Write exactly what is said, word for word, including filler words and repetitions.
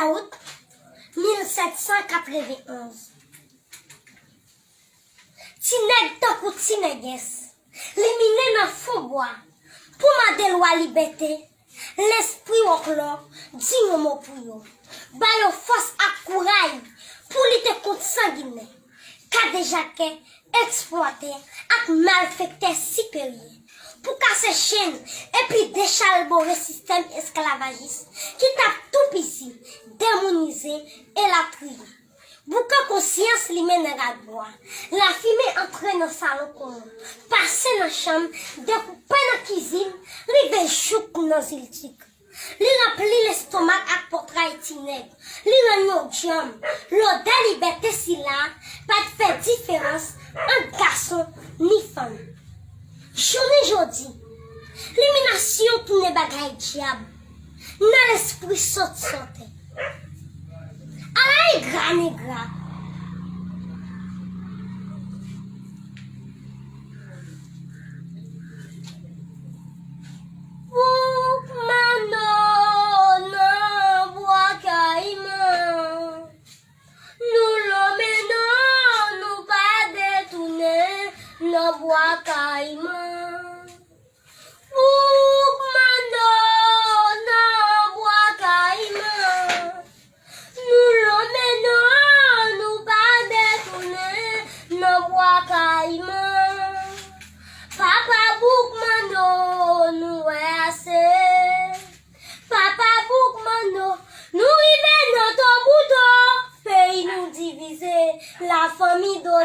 Août mil sèt san katrevenn onz. Ti nèg tankou ti nègès, liminen nan fon bwa, pou mande lwa libète, lespri wòklò, di yon mo pou yo. Ba yo fòs ak kouray pou lite kont sanginè, kadejakè, eksplwatè ak malfektè siperyè, pou kase chenn epi dechalbore sistèm esklavajis ki t ap toupizi, demounize, elatriye. Boukan konsyans limen nan rad bwa. Lafimen antre nan salon kòman, pase nan chanm, dekoupe nan kizin, rive jouk nan ziltik. Li ranpli lestomak ak pòtray ti nèg. Li rann yo djanm. Lodè libète sila pa t fè diferans ant gason ni fanm. Jounen jodi, liminasyon tounen bagay dyab nan lespri sòt sòtè. Ala engra negra! Bouk Manno nan Bwa Kayiman. Nou lonmen non, nou pa detounen nan Bwa Kayiman. Bouk Manno nan Bwa Kayiman. Nou lonmen non, nou pa detounen nan Bwa Kayiman. Papa Bouk Manno, nou wè ase. Papa Bouk Manno, nou rive nan Tòboudò. Peyi nou divize, lafanmi do